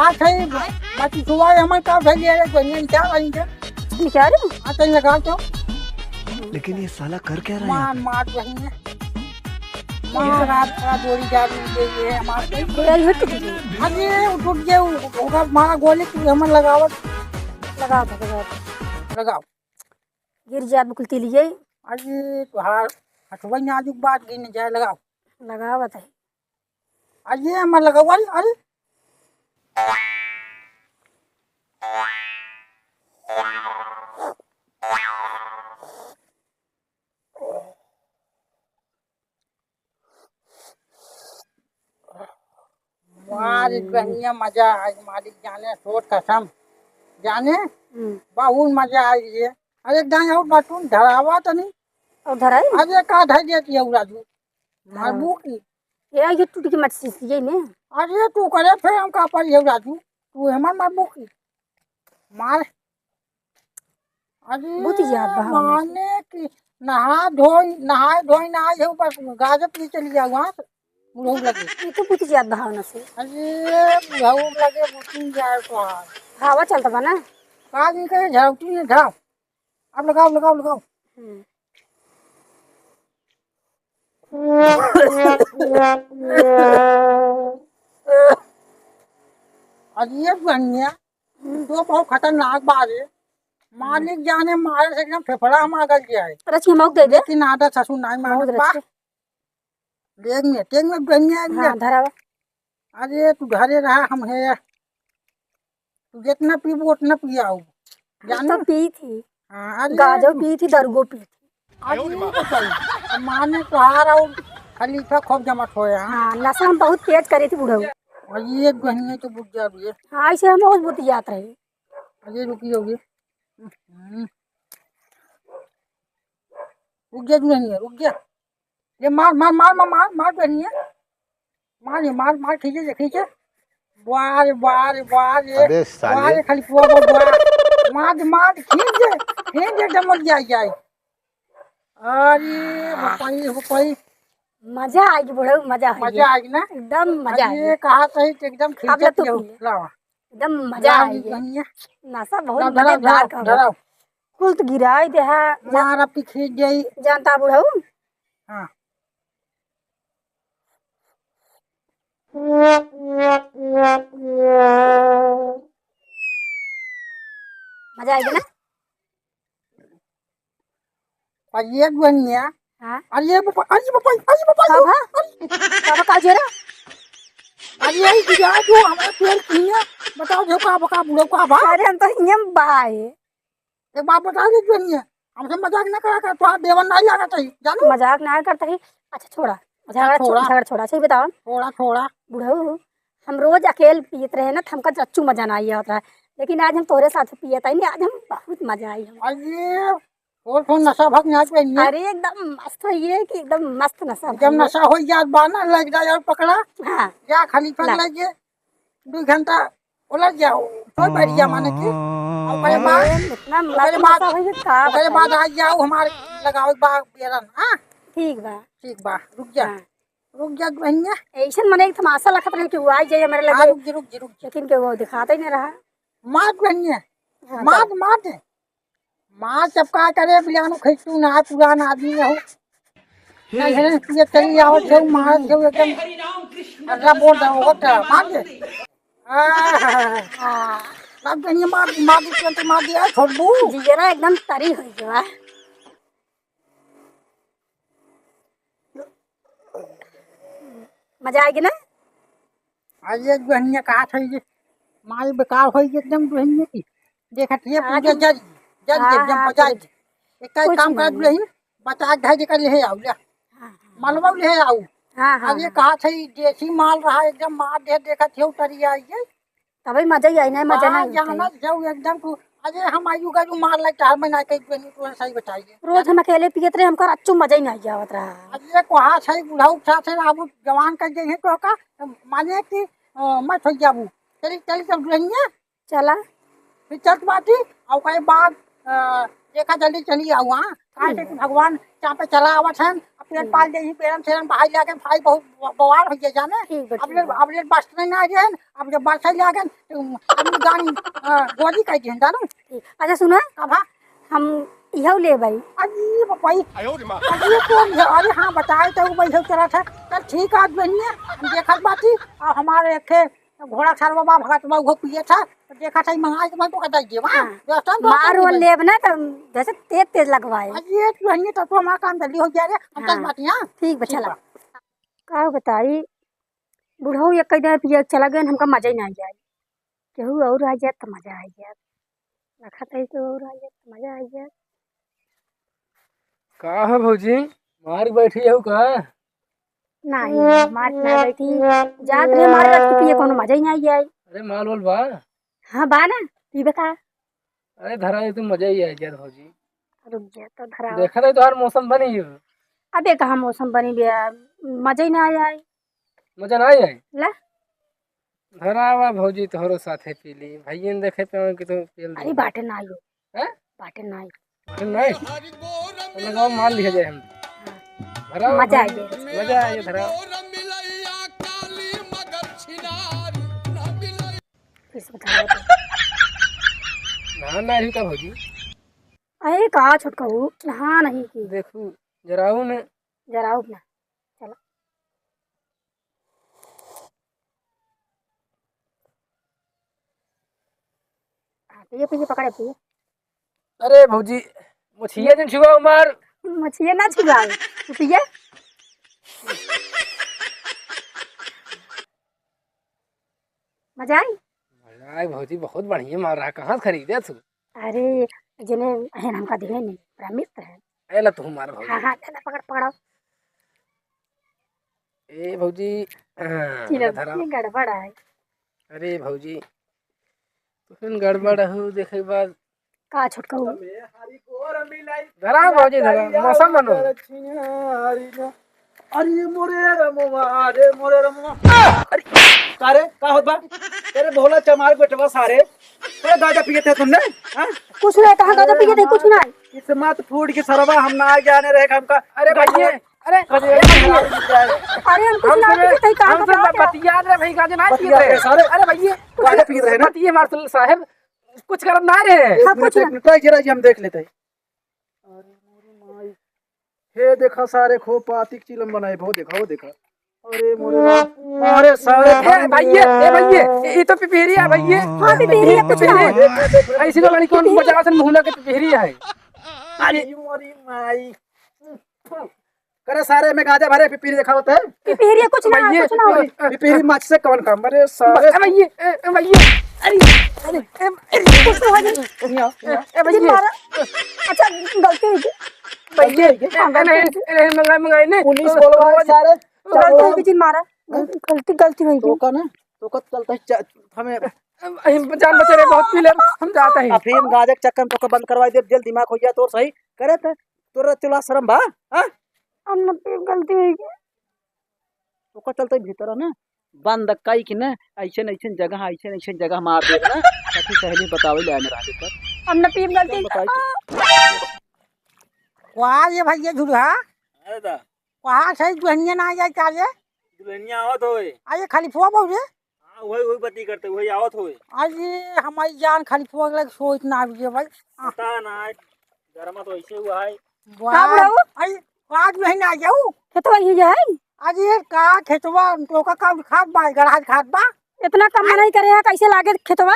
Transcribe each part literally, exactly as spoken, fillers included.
अच्छा, ये बच्ची सुबह हमन का उठा लिया रे, कोई नहीं क्या करेंगे? क्या रे? हाँ, तो लगा तो। लेकिन ये साला कर क्या रहा है यहाँ मार, पे? मार वही है। मार रात का जोड़ी जा रही है, ये हमारे ये टूट गई। अरे, वो टूट गया, वो, वो मारा गोली की हमन लगावत। लगाओ, लगाओ। लगाओ। गिर जात बिल्कुल तिलिये। अरे, तुहार हथवा नाजुक बात गिन जाए, लगाओ। लगावत है। अरे, मैं लगाओ, अरे, अरे। वाह रे हम्म। बढ़िया मजा आई, मालिक जाने, सोच कसम जाने, हम्म। बहुत मजा आई रे। अरे दाई और बटन धरावा तनी। और धराई? अरे का धर देती है राजू? धरावा। मारबू की? ये, ये टूट के मत सीसी ये में। अरे तू करे फिर हम का पर ये राजू? तू हमार मारबू की? मार। अरे, बुत जात बा हमने। माने कि नहा धोई, नहाए धोई ना आई हो, बस गाजत ले चली जाओ वहाँ से, बुढ़ऊ लगे। ये तो बुत जात बा हमने से। अरे, बुढ़ऊ लगे, बुती जाए तो आज। हवा चलत बा ना? का दिन करे, झरौती ने धराओ। अब लगाओ, लगाओ, लगाओ। हम्म। अरे, ये बढ़िया। तू तो बहुत खतरनाक बा रे। मालिक जाने मारे से एकदम फेफड़ा हम आगल के आए। रचिए मौक दे दे। लेकिन आदत ससुर नाई मानत बा। देख में, देख में गनिया एक हाँ, धरावा। अरे तू घरे रहा, हम है। तू जितना पीबू उतना पियाऊ। हम तो जानू? पी थी। हाँ, अरे गाजो तू पी थी, दरुगो पी थी। अरे ये तो सही। माने तोहार और खलीफा खूब जमत होया। हाँ, नशा हम बहुत तेज करे थी बुढ़ऊ। और ये गनिया तो बुझ जा रही है। हाँ, ऐसे हम बहुत बुतियात रही। अरे रुकी जाओगे। हम्म। रुक जा, तू नहीं है, रुक जा। ये मार, मार, मार, मार, मार, मार, तू नहीं है। मार, ये मार, मार, खींचे, खींचे। वाह रे, वाह रे, वाह रे। अबे साले। वाह रे, खाली पुआ, वाह, वाह। मार, मार, खींच दे, खींच दे, डमक जाए, जाए। अरे, बपाई, बपाई। मजा आएगी बुढ़ऊ, मजा आएगी। मजा आएगी ना? एकदम मजा अरे, आएगी। कहा सही, एकदम अब ले खींचत तू रहो। पी ले। लावा। एकदम मजा लाओ, आएगी। बढ़िया। नशा बहुत लाओ, धराओ, मजेदार धराओ, का बा। धराओ। कुल तो गिराई दे है। मार अब की खींच जाई। जानता बुढ़ऊ? हाँ। मजा आएगी ना? अरे ये गुहनिया। हाँ? अरे ये बाबा, अरे बाबा, अरे बाबा, का भा? अरे। का भा, का जोरा? अरे यही गिरा जो हमारे पेड़ की है। बताओ जो का बा, का बुढ़ऊ का बा? अरे हम तो हियम बाए। एक बात बता दे गुहनिया, हमसे मजाक ना करा कर, तो देवन नहीं लगा चाहिए, जानू? मजाक ना करता ही। अच्छा छोड़ा, अच्छा, झगड़ा छो-, छोड़ा। झगड़ा छोड़ा, अच्छा ये बताओ। छोड़ा, छोड़ा। बुढ़ऊ, हम रोज अकेल पियत रहे ना, तो हमका रच्चू मजा ना आई होत रहा, लेकिन आज हम तोहरे साथ पियत आई ना, आज हम बहुत मजा आई हम। अरे, और कौन नशा भाग ना चाहिए? अरे एकदम मस्त है ये कि एकदम मस्त नशा एकदम भाग। नशा हो जात बा ना, लग जा और पकड़ा। हाँ। या खाली पकड़ ला। लगे, दो घंटा उलट जाओ, तो बढ़िया माने कि ओकरे बाद, इतना मस्त ओकरे बाद, नशा हो गया, का ओकरे बाद बताई। आ जाओ हमारे लगाओ बा बेरन, हाँ? ठीक बा। ठीक बा, रुक जा। हाँ। रुक जा, बहनिया। ऐसन मने एक तमाशा लखत रहे कि वो आ जाए हमारे हाँ, लगे। रुक जा, रुक जा, रुक जा। लेकिन के वो दिखाता ही नहीं रहा। मार, बहनिया। हाँ, मार, चल। मार दे। मार, जब का करे, बिलानु खैसू ना, पुरान आदमी हो। ना, हे, हे, ये चली आवत हो, मार, जो एकदम अल्लाह बोल रहा हो, होता, मार दे। आह, मार, बहनिया, मार, मार दे, तुरंत मार दिया, छोड़ दू। जिगरा एकदम तरी हो गया। मजा आएगी ना? आज ये दुहनिया कहा था ये माल बेकार होई एकदम दुहनिया की। देखत ये हाँ, पूजा जज, जज हाँ, एकदम हाँ, बजा कुछ, एक कुछ काम कर नहीं। दुहनिया बचा के धर के ले आओ ले। हाँ, हाँ। मलवा ले आओ। हाँ, हाँ, आज ये हाँ। कहा था ये देसी माल रहा एकदम मार दे देखत ये उतरी आई ये। तबे मजा ही आई ना, मजा ना आई जाना होता है। जाऊ एकदम तू, अरे हम आयु का जो मार लग चार महीना के बनी तू सही बताइए। रोज हम अकेले पियत रहे, हमका अच्छो मजा ही नहीं आवत रहा। अरे कोहा सही बुढ़ाऊ उठा से अब जवान कर दे तो का माने कि अ, मत हो जाबू। चली, चली सब दुल्हनिया। चला। फिर चल बाटी और कहे बाद अ, देखा जल्दी चली आऊ हाँ। काहे से कि भगवान चापे चला आवत हैं, अब पेट हम्म। पाल देही, पेरन सेरन बहाई लागे, भाई बहुत ब-, बवाल होइ जाए जाने। ठीक बा, अब ठीक ले, बा। अब ले बस नहीं ना आए हैं, अब जब बस ही लागे, तो अब गाड़ी, अ, गोली कह दिहन, जानू? ठीक। अच्छा सुना, कब, हाँ? हम इहौ लेबै। अरे बापा, अरे कौन है? अरे हाँ, बताए तो वही चला था। चल ठीक है, आज बनिए, हम देखत बाटी, और हमारे एक ठे घोड़ा सरवा बा, भगत बा, उहो पिए था, तो देखा था, ई मंगाई के मैं तो कहता ही देवा। हाँ। दोस्तन, दोस्तन मार जी और भाई। लेब ना, तो जैसे तेज तेज लगवाए। अरे, ये तो हइये, तब तो हमारा काम जल्दी हो जाए रे। हम हाँ। चल बाटी, हाँ? ठीक बा, ठीक चला। बा। का बताई, बुढ़ऊ एक कई दिन पिए के चला गए, हमका मजा ही ना आए। केहू और आ जाए तो मजा आ जाए। रखत है केहू और आ जाए तो मजा आ जाए। का है भौजी, मार बैठी हो का? नहीं, मार ना बैठी। जात रहे मार बैठ के पिए, कोनो मजा ही नहीं आई। अरे माल वाल बा? हाँ बा ना, पीबे का? अरे धरा, ये तो मजा ही आ गया भौजी। रुक जा तो धरा। देखा नहीं तो हर मौसम बनी हो। अबे कहाँ मौसम बनी बे, मजा ही ना आया है। मजा ना आया है? ला। धरावा भौजी, तोहरो साथे पी ली। भाइयन देखे पे कि तो पेल अरे दे। बाटे ना आयो। हैं? बाटे ना आयो। बाटे ना आयो? तो लगाओ, मार लिया जाए हम। हाँ। धरावा मजा आ भौजी, गया। मजा आ गया, धरावा। फिर से बता दो। नहा ना रही का भौजी? अरे का छोटकऊ, नहा नहीं की। देखू, जराऊ ने। जराऊ ना। चला। हाँ, पिए, पिए, पकड़े, पिए। अरे भौजी, मछिया जिन छुआ मार। मछिया ना छुआ, तू पिए। मजा आई? मजा आई भौजी, बहुत बढ़िया माल रहा। कहाँ से खरीदे तू? अरे, जेने हेन हमका दिहे नहीं, बड़ा मित्र है। ए ला तू मार भौजी। हाँ, हाँ, चला पकड़, पकड़ाओ। ए भौजी, हाँ, चिलम, धरा। ये गड़बड़ है। अरे भौजी, तुहन गड़बड़ हो, देखे के बाद। का छोटकऊ? धरा भौजी, धरा, मौसम बनो। अरे मोरे रमवा, अरे मोरे रमवा। अरे, का रे, का होत बा? अरे भोला चमार बेटवा सारे, अरे गांजा पिए थे तुमने? हाँ? कुछ नहीं, कहाँ गांजा पिए थे, कुछ नहीं। किस्मत फूट के सरवा, हम ना जाने रहे हमका। अरे भैया, अरे, अरे, अरे, अरे, अरे, हम कुछ हम ना सुने, पिए थे, कहाँ हम का सुने बात है? बतिया रहे भाई, गांजा ना पिए बतिया रहे। रहे सारे। अरे भैया, गांजा पिए रहे ना? बतिए मार साहब, कुछ करत ना रहे। हाँ, कुछ ना। एक मिनट, जरा ये हम देख लेते हैं। अरे मोरे माई। हे देखा सारे, खूब पाती के चिलम बनाए, बहुत देखा, वो देखा। अरे मोरे माई। अरे सारे ए भैया, ए भैया, ए, ई तो पिपहिरिया है भैया। हाँ, पिपहिरिया, कुछ ना। पिपहिरिया। ऐसी तो लड़की कौन बजा सन मुहना के पिपहिरिया है। अरे मोरे माई। करे सारे में गांजा भरे पिपहिरी देखा होता है। पिपहिरिया कुछ ना, भैया, कुछ ना हो। पिपहिरी माच से कौन काम? अरे सारे। ए भैया, ए, ए भैया। अरे, अरे, ए, अरे, कुछ तो हो जाए। नहीं आओ, नहीं आओ। ए, ए भैया। मारा। अच्छा, गलती हो गई। भैया, गलती हो गई। ए, ए, नहीं, ए, नहीं, मंगाई, मंगाई, नहीं। पुलिस बोलवा सारे। गलती हो गई जी, मारा। गलती, गलती हो गई। तोका ना, तोका चलता है, चा-, हमें हम जान बचा रहे, बहुत पी ले, हम जाता ही। अफीम गांजा के चक्कर में तोका बंद करवाई दे, जेल दिमाग हो गया तोर सही। करे थे, तोरा चला शर्म बा, हाँ? हम न पे गलती हो गई। तोका चलता ही भीतर ना, बंद कई के ना, ऐसे न ऐसे जगह, ऐसे न ऐसे जगह मार दे ना, ताकि सहेली बतावे ले आने रहा देता। हम न पे गलती। बताई तो। वाह, ये भैया झूठा। अरे दा। वहाँ से दुल्हनिया ना आ जाए का रे? दुल्हनिया आवत होए। आ ये खलीफुआ बहू रे? हाँ, वही, वही बती करते, वही आवत होए। अरे हमारी जान, खलीफुआ के लगे सोच ना आवे भाई। पता ना, गरमा तो ऐसे हुआ है। वाह। का बुढ़ऊ? अरे, आज नहीं ना जाऊ। खेतवा ही है? अरे का खेतवा, तोका का खात बा, गड़हा खात बा? इतना कम नहीं करे है, कैसे लागे खेतवा?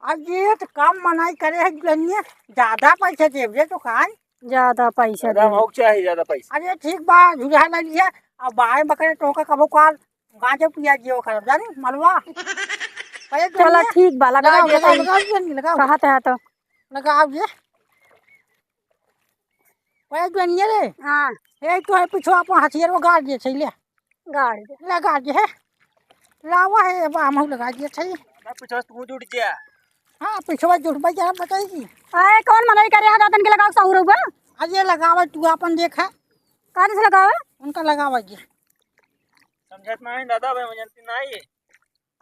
अब ये तो कम मनाई करे है दुल्हनिया, ज्यादा पैसा देबे तो खाए। ज्यादा पैसा ज्यादा देबे। मौक चाही, ज्यादा पैसा। अरे ठीक बा, झुरा ले लिया। अब बाय बकरे तोका कबो काल गांजा पिया जियो कर, जानी मलवा। अरे चला दुल्हनिया, ठीक बा, लगा लगाओ, दे लगाओ, तनी। लगाओ दुल्हनिया, लगाओ। कहत है तो। लगाओ ये। ओए दुनिया रे। हाँ। ए, तो है पिछवा अपन हथियार वो गाड़ दिए छै, ले। गाड़ दे। ले गाड़ दे, हे। लावा है, बा, हमहू लगा दिए छै। ना पिछवा से तू उठ जा। हाँ, पिछवा जुट बा, जरा बताई की। आए, कौन मनई करे है, दातन के लगाओ, सहू रहुआ? आज ये लगावा, तू अपन देख है। कहाँ से लगावे? उनका लगावा जी। समझत ना है दादा, भाई, मैं जानती ना है ये।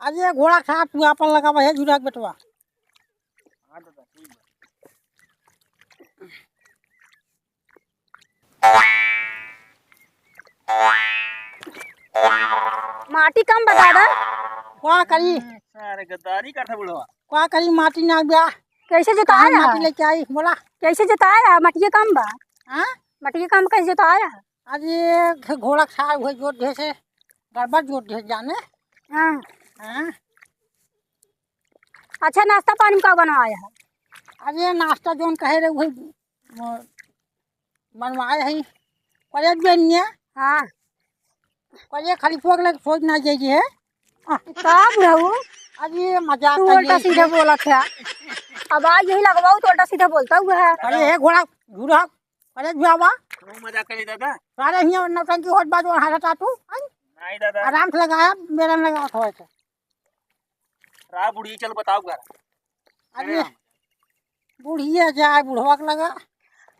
अरे घोड़ा खा, तू आपन लगावा हे झुरा के बेटवा। हाँ दादा, ठीक बा। माटी कम बा दादा। का करी? हम्म, सारे गद्दारी करत है बुढ़वा। का करी, माटी ना बा। कैसे जोताया? माटी लेके आई, बोला। कैसे जोताया? मटिया कम बा। हाँ? मटिया कम कैसे जोताया? अरे, घ-, घोड़ा खाए हुए जोत ढेर से, गड़बड़ जोत ढेर जाने। हाँ। हाँ। अच्छा, नाश्ता पानी में का बनवाया है? अरे, नाश्ता जौन कहे रहे, वही, अ, बनवाए है। करे बनिया। हाँ। करे खाली फोक लग सोच ना जाइए है। आ। का बुढ़ऊ? अरे, मजाक तू उल्टा सीधा बोलत है। अब आज यही लगवाऊ तो उल्टा सीधा बोलता हुआ है। अरे, हे घोड़ा, घूरा। अरे जुआवा। तू मजाक करी दादा। सारे हियाँ नौटंकी होत बा जो हंसत आ तू। आई। नहीं दादा। आराम से लगाया, मेरा लगावत होए तो। रा बुढ़ी चल बताओ घर। अरे, बुढ़िया जाए, बुढ़वा के लगा।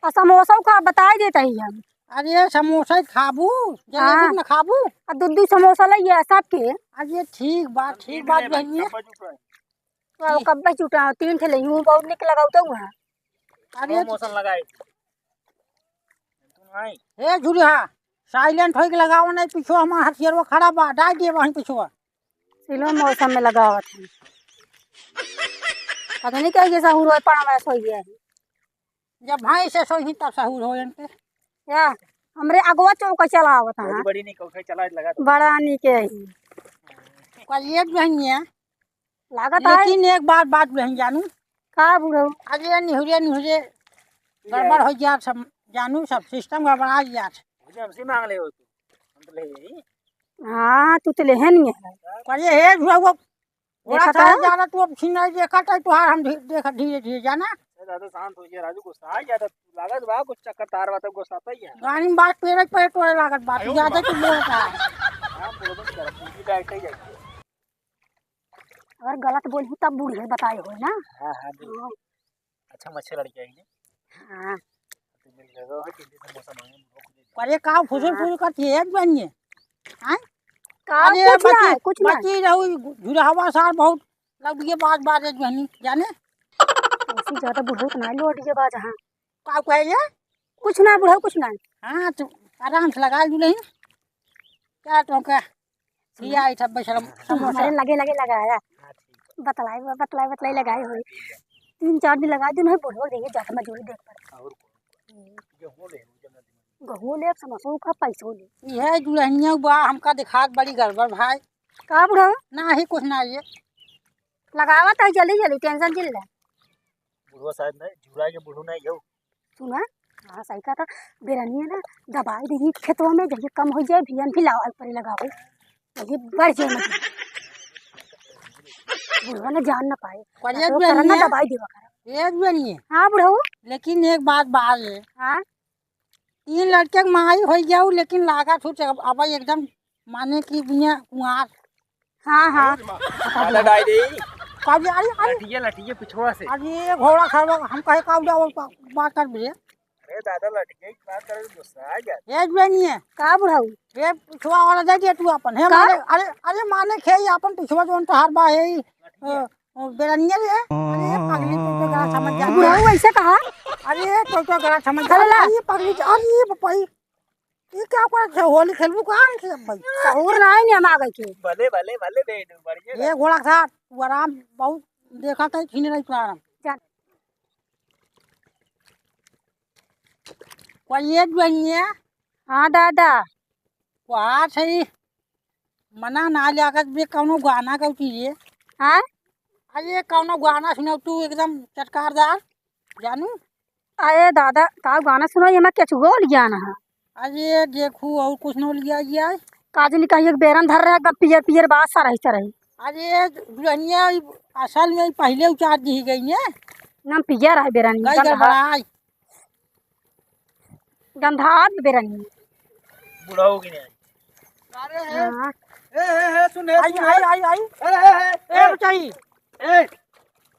आ समोसा का बताई देता ही हम। अरे, समोसा ही खाबू, जलेबी हाँ। न खाबू। आ दू दू समोसा लइया सबके। अरे, ठीक बात, हम ठीक तीन बात ले भाई, बहिनी। कब्बा चुप रहे। वाह, ठीक। कब्बे चुटा, तीन ठे लइहूँ, बहुत निक लगाऊ तो हुआ। अरे, slow motion लगाए। तू नहीं। ए, झुरिहा, silent होइके लगावा नहीं, पीछो हमार हथियारवा खड़ा बा, डाल दिए वहीं पीछो। Slow motion में लगावत है। पता नहीं क्या ये सहूर होए, पड़ा में सोई है। जब भाई से सोई तब सहूर हो इनके। या, हमरे अगवा चौका चलावत है। बड़ी, बड़ी नहीं, कौशल चला लगा दो। बड़ा नहीं के ही। कल ये बहनिया, लागत है। लेकिन एक बात, बात बहन जानू। का बुढ़ऊ? अरे निहुरे, निहुरे गड़बड़ हो गया सब, जानू सब system गड़बड़ा गया। मुझे हमसे मांग ले हो तू। हम तो ले यही। हाँ, तू तो लेहे नहीं है। अरे हे जुआ वो थोड़ा देखा सा था? ज्यादा तू अब छिनाई देखा था तुहार हम धी-, देखा धीरे धीरे जाना। ए दादा शांत हो जा राजू, गुस्सा आ गया था। लागत बा कुछ चक्कर तार बा तो गुस्सा आता ही है। गाड़ी में बात पेरे पे तोरे लागत बा, तू ज्यादा तू बोलता है। हाँ, बोलो मत कर, पूरी बैठ ही जाएगी। अगर गलत बोली तब बूढ़े बताए हो ना। हाँ, हाँ, बिल्कुल। हाँ। अच्छा, हम अच्छे लड़के हैं। हाँ। तू मिल गए हो, किसी से मौसम आए, हम लोग को दे दो। अरे, का फुसुर हाँ। फुसुर करती है, एक बनिए? हाँ? का? अरे, कुछ बची, ना, कुछ ना। बची रहू, झुरहवा सार बहुत लौटिए बाज बाज, एक बहनी, जाने? ऐसी ज्यादा बुढ़ऊ तो ना लौटिए बाज, हाँ। का कहे ये? कुछ ना, बुढ़ऊ, कुछ ना। हाँ, तू आराम से लगा दुल्हन। क्या तो का? सुना? ये आई था बेशरम तू समोसा। हमारे लगे लगे लगाया। हाँ, ठीक है। बतलाई, बतलाई, बतलाई लगाए हुए। तीन चार दिन लगाए दिन है, बुढ़वा देखे जात मजूरी देख पर। और कौन? हम्म। गेहूं ले, गेहूं ले, समोसा का पैसो ले। यह दुल्हनिया बा, हमका दिखात बड़ी गड़बड़ भाई। का बुढ़ऊ? ना ही कुछ ना ये। लगावत है जल्दी जल्दी, tension जिन ले। बुढ़वा शायद नहीं, जुड़ा के बुढ़ऊ नहीं हो। सुना, हाँ, सही कहा था। बेरनिया ना दबाई देही खेतवा में, जहिया कम हो जाए, बियन भी लावाई परे लगावे। जहिया बढ़ जाए मतलब। बुढ़वा ना जान ना पाए। करिया तो करना बेरनिया। दबाई देवा करा। ए बेरनिया। हाँ, बुढ़ऊ। लेकिन एक बात बा ये। हाँ? तीन लड़के के माई हो जाऊ, लेकिन लागत हो जब अब एकदम माने कि बिना कुंवार। हाँ, हाँ। दादा डाई दे। का बोले? अरे, अरे। लठिया, लठिया पिछुआ से। अरे, घोड़ा खरवा, हम कहे का बोले, वो बा-, बात कर बोले। अरे दादा, लठिया की बात करे, गुस्सा आ गया। ए, जो नहीं है। का बुढ़ऊ? ए, पिछुआ वाला दे दे तू अपन। हे का? माने, अरे, अरे, माने खे अपन पिछुआ जोन तोहार बा है, लठिया। अ, ओ, बेरनिया रे। अरे, पगली, तू तो गलत समझ जा। बुढ़ऊ ऐसे कहा? अरे, तू तो गलत समझ जा। चल ला। अरे, पगली, अरे, पपई। ये क्या करत है? होली खेलबू कहाँ से अब भाई? सहूर ना है, नहीं हम आ गए के। भले, भले, भले, दे दो, बढ़िया ये घोड़ा के साथ, वो आराम बहुत देखा था, छीन रही तो आराम। चल। कोई ये जो नहीं है? हाँ, दादा। वहाँ से ही मना ना लागत बे, कौनो गाना गाऊ चीजे। हाँ? अरे, कौनो गाना सुनाऊ तू एकदम चटकारदार, जानू। अरे दादा, का गाना सुनाई, एमा केचुआ लिया ना है। अरे देखू, और कुछ न लिया जाए। काजनी कहीं एक बेरन धर रहे, एकदम पियर पियर बात सा रही, सा रही। अरे दुल्हनिया, ई असल में ई पहले उचार दी गई है। नाम पियर है बेरन, गई गंधा। गड़बड़ाई। गंधात बेरनी। बुढ़ऊ की नहीं आई। अरे हे, हाँ। ए, ए, ए, सुन, ए, आई, सुन, आई, ए। आई, आई। अरे, ए, ए, ए, ए। बचाई। ए,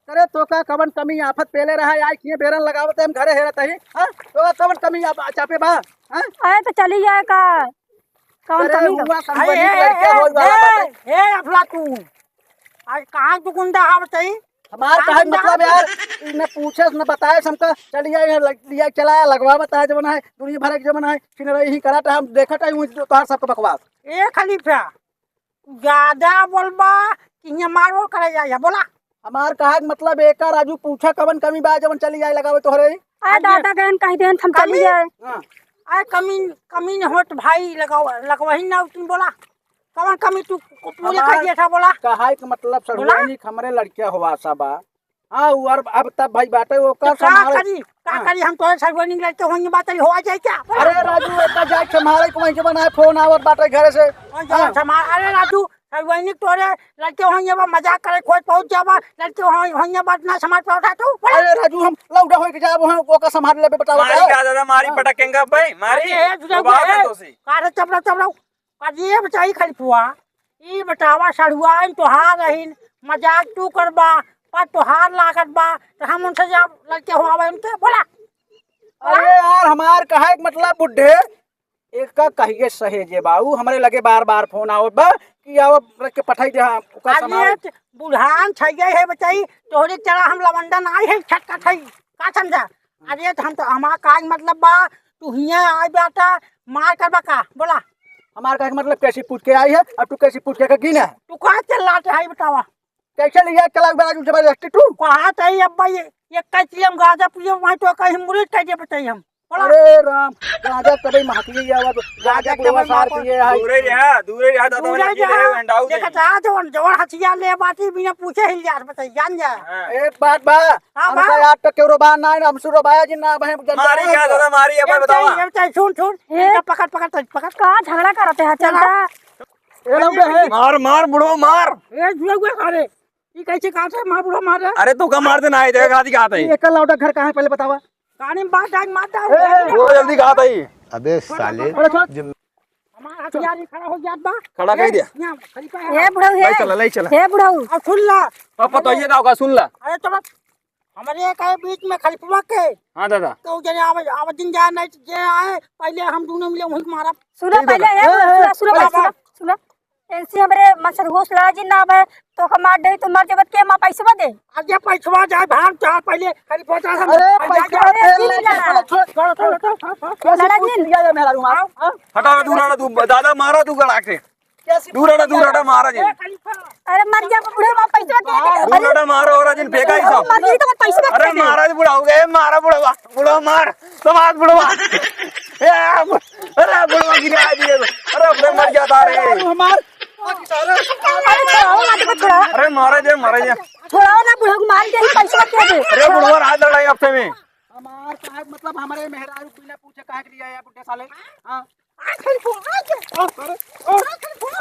अरे तो का कवन कमी आफत पेले रहा, आई किए बेरन लगावत हम घरे हेरत ही, हाँ? तो का कवन कमी आप चापे बा, हाँ? अरे तो चली जाए का, कौन अरे कमी बा? हुआ संपत्ति आई, के ए, लड़के ए, रोज वाला ए, बाटे। ए, अफलातून। आज कहाँ तू गुंडा आवत ही? हमार कहे के मतलब यार, ई न पूछे न बताए, हमका चली आए, लग-, लिया चला आए, लगवा बताए जवन है, दुनिया भर के जवन है, छिनरई ही करत है, हम देखत है, उही तोहार सबका बकवास। ए खलीफा, ज्यादा बोलबा कि हियाँ मारओ करे जाए, बोला। हमार कहे के मतलब एका राजू पूछा कवन कमी बा जवन चली आए लगावे तोहरे? आ दादा गहन कही देन हम चली कमी? जाए। हाँ। अरे कमी, कमी न होत भाई, लगाओ, लगवही ना तुम बोला। कवन कमी तू पूरी हमार कर दिया था बोला? कहे के मतलब बोला। सड़ुआनी हमरे लड़किया होवा सा बा। हाँ, उ और अब तब भाई बाटे वो तो कर का संभाल। करी? का हाँ। करी? हम तोरे सड़ुआनी लड़के होइए बात हो जाए क्या? बोला। अरे राजू, एका जाए संभाले को वहीं के बनाए फोन आवत बाटे घरे से। और जवन हाँ। संभाल, अरे राजू, सड़ुआनी तोरे लड़के होइए बा मजाक करे खोज पहुंच जाबा, लड़के होइए बात ना संभाल पावता तू। बोला। अरे राजू, हम लौड़ा होइके जाब, हम ओका संभाल लेबे बतावा मारी का? का दादा, मारी हाँ। पटकेंगा भाई, मारी। अरे, ए, जुदा तो बात है ए, दोषी। का रे, चुप रहो, चुप रहो। का रे, ये बताई खलीफुआ, ई बतावा, सड़ुआइन तोहार रहीन, मजाक तू करबा, पर तोहार लागत बा, तो हम उनसे जब लड़के हो आवे उनके, बोला। अरे यार, हमार कहे के मतलब बुढ़े, एका कहिए सहेजे बाऊ, हमरे लगे बार बार फोन आवत बा कि आवत रख के पठाई दे, हाँ, ओकर अरे, संभाल। त बुढ़ान छैया है बताई, तोहरे तरह हम लवंडा ना आई है, छटका छै, का समझा? अरे, त हम तो, हमार का मतलब बा, तू हियाँ आइ बाटा, मार करबा का, बोला। हमार का मतलब कैसी पूछ के आई है, अब तू कैसी पूछ के का गिना है? तू का चिल्लाते है, बतावा। कैसे लिया चला बा राजू जबरदस्ती तू? कहा तई अब्बा ये, ये कैसे हम गांजा पिए, वहीं तो कहीं मुरीद कैसे बताई हम? बोला। अरे राम, गांजा तबे महकिए ये आवाज, गांजा गांजा बुढ़वा तबे सार महक-, पिए है। दूरे रहा, दूरे रहा, दादा दूरे वाला रहा। ये रहे, हंडाऊ दे। देखा जा, जवन, जवन हथियार ले बाटी बिना पूछे हिल जा, बताई, जान जा। हाँ। एक बात बा, हाँ, हमका बा। याद तो केवरो बा ना, हम सुरो बाया जी ना, बहन जनता मारी है क्या हमका। दादा, मारी, अब ये बतावा। बताई, ये बताई, सुन, सुन, ए? इनका पकड़, पकड़, पकड़। का झगड़ा करते हैं, चल चला। जा। ए, लौंडे है। मार, मार, बुढ़ो, मार। ए, जुए, जुए, अरे, ई कैसे कहा थे, मार, बुढ़ो, मार रे? अरे, तू का मार देना है, देखा, दिखा दे। ये एक लौंडा घर कहाँ है, पहले बतावा। गाड़ी में बात डाल, मार डाल। ए, ए, ए। वो जल्दी कहा था ही। अबे साले। अरे, छोड़। जिन- हमारा हथियार ही खड़ा हो गया बा। खड़ा कर दिया। यहाँ खड़ी का है। ए, बुढ़ऊ, ले हे। चला, ले चला। हे, बुढ़ऊ। अब सुन ला। अब पता ये ना होगा, सुन ला। अरे, तो बस। हमरे का बीच में खलिफवा के। हाँ दादा। तो जने आवे, आवे दिन जाए नहीं जे आए, पहले हम दोनों मिले वहीं मारब। सुनो ठीक पहले, बा। ए, ए, सुनो, सुनो, ए, सुनो, ए, सुनो, सुनो। इनसे हमरे मन से होश लड़ा जी ना आवे, तो हम मार दे, तो मर जबत के माँ पैसवा दे। अरे पैसवा जाए भाग जा पहले, खलिफवा जा हम। अरे पैसा पैसा जा, दे, ए, नहीं लड़ा। छोड़, छोड़, छोड़, छोड़, छोड़, छोड़, लड़ा छोड़, जी। छोड़, छोड़, मेहरारू मार। हाँ? हाँ? हटा, दूर हटा, तू दादा मारा तू गड़ा के। दूर हटा, दूर हटा, महाराज। अरे मर जा, बुढ़े माँ, पैसा दे दे। दूर हटा, मारो, और जिन फेंका ही सब। मर गई तो पैसा दे दे। अरे महाराज, बुढ़ा हो गए, मारा बुढ़वा, बुढ़वा मार, समाज बुढ़वा। ए, बु-, अरे बुढ़वा गिरा दिए। अरे अपने मर जाता रे। हमार। अरे छोड़ाओ ना, देखो, छोड़ाओ। अरे मारा जे, मारा जे। छोड़ाओ ना, बुढ़वा को मार के ही पैसा दे दे। अरे बुढ़वा रात लड़ाई आपसे में। हमार साहब, मतलब, हमारे मेहरारू बिना पूछे काहे के लिए आया बुड्ढे साले? हाँ?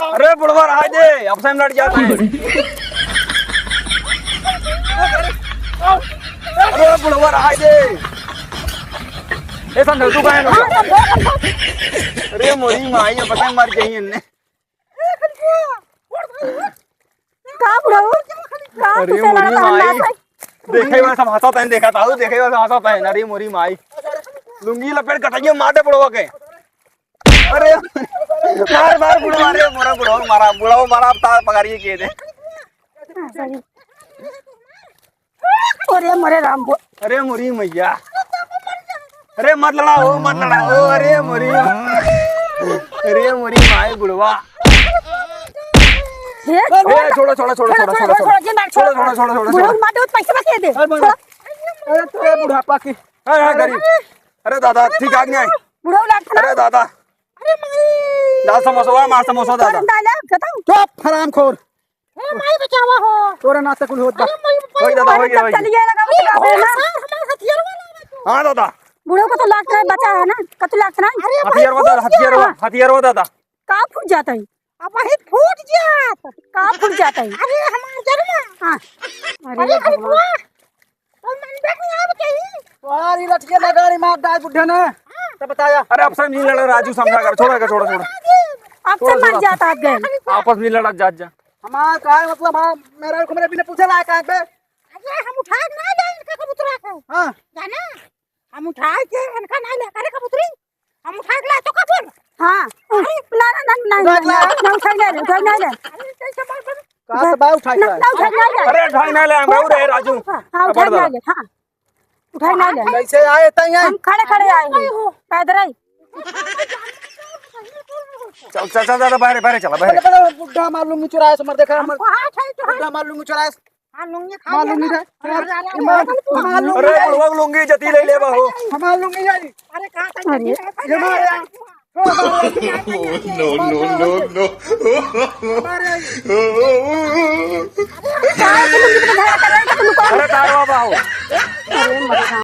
अरे बुढ़वा, रहा दे, अब से हम लड़ जाते हैं। अरे बुढ़वा, रहा दे। ए संतोष, तू कहाँ है? अरे मोरी माई, अब से मर गई इनने। का बुढ़ऊ? का अरे तुसे मोरी लड़त है, माई। ना सही? देखे बा सब हंसत है, देखा था, देखे बा सब हंसत है। अरे मोरी माई, लुंगी लपेट कटाइए, मार दे बुढ़वा के। अरे मार, मार बुढ़वा, अरे मोरा बुढ़वा मारा, बुढ़वा मारा, अब तार पकड़िए के दे। अरे मोरे राम बो-, अरे मोरी मैया। अरे मत लड़ा हो, मत लड़ा हो। अरे मोरी, अरे मोरी माई बुढ़वा। हे, ए, छोड़ा, छोड़ा, छोड़ा, छोड़ा, छोड़ा, छोड़ा, छोड़ा। छोड़ा, छोड़ा, छोड़ा, छोड़ा, छोड़ा। बुढ़ऊ मार दे, पैसा बचे दे। अरे, छोड़ा। अरे, तोरे बुढ़ापा की। अरे, अरे, गरीब। अरे दादा, ठीक आ गया। बुढ़ऊ लागत ना। अरे दादा। अरे माई। दादा, समोसा, मार समोसा, दादा। दादा, खत्म। चुप, हरामखोर। ए माई बचावा हो। तोरे नाते कुल होत बा। अरे माई, ओए दादा, ओए, ओए। चलिए लगा, अरे बचावा हो ना। हमार, हमार हथियार वाला बा तू। हाँ दादा। बुढ़ऊ को तो लागत है, बचा है ना, कतु लागत ना। अरे माई, हथियार वाला, फूट गया। हथियार वाला, हथियार वाला दादा। का फूट जाता है? अब वही फूट जात। का फूट जाता है? अरे हमार जरमा। हाँ। अरे अरे भगवान। भगवान। तोर लठिया लगाड़ी मार डाल बुढ़े ने। हाँ। तो बताया। अरे अब से नहीं लड़ा राजू, समझा कर, छोड़ा कर, छोड़ा, छोड़ा। अब से छोड़ा, मर छोड़ा। जाता अब गए। आपस में लड़ा जात जा। हमार का है मतलब, हाँ, मेरा को मेरे बिना पूछे लायक है बे। अरे हम उठा के ना जाए इनका कबूतरा को। हाँ। जाना? हम उठा के इनका ना ले, अरे कबूतरी, हम उठा के लाए तो का बोल? हाँ। अरे। ना, ना, ना, ना, उठा के ना, लाए। ना, उठा के ना, उठा के ना। अरे कैसे मार, मार? हाथ बा उठाई ना, ना। ना, उठाई ना ले। अरे उठाई ना ले, हम रे राजू। हाँ, उठाई ना ले, हाँ। उठाई ना ले। कैसे आए तई हैं? हम खड़े खड़े आए हैं, पैदल ही। चल, चल, चल, चल, बाहर, बाहर चला, बाहर। पहले, पहले बुढ़ा मार लूंगी चुराए से, मर देखा, मर। हमको हाथ है तो है। बुढ़ा मार लूंगी चुराए से। हाँ, लूंगी खा मार लिया लूंगी ना। रे। अरे, मार, मार लूंगी। अरे, बुढ़वा लूंगी जती ले ले बाहो। मार लूंगी यार। अरे, कहाँ तक अरे। ये मार यार। No, no, no, no। मार यार। अरे, तारवा बाहो। अरे, मर जा।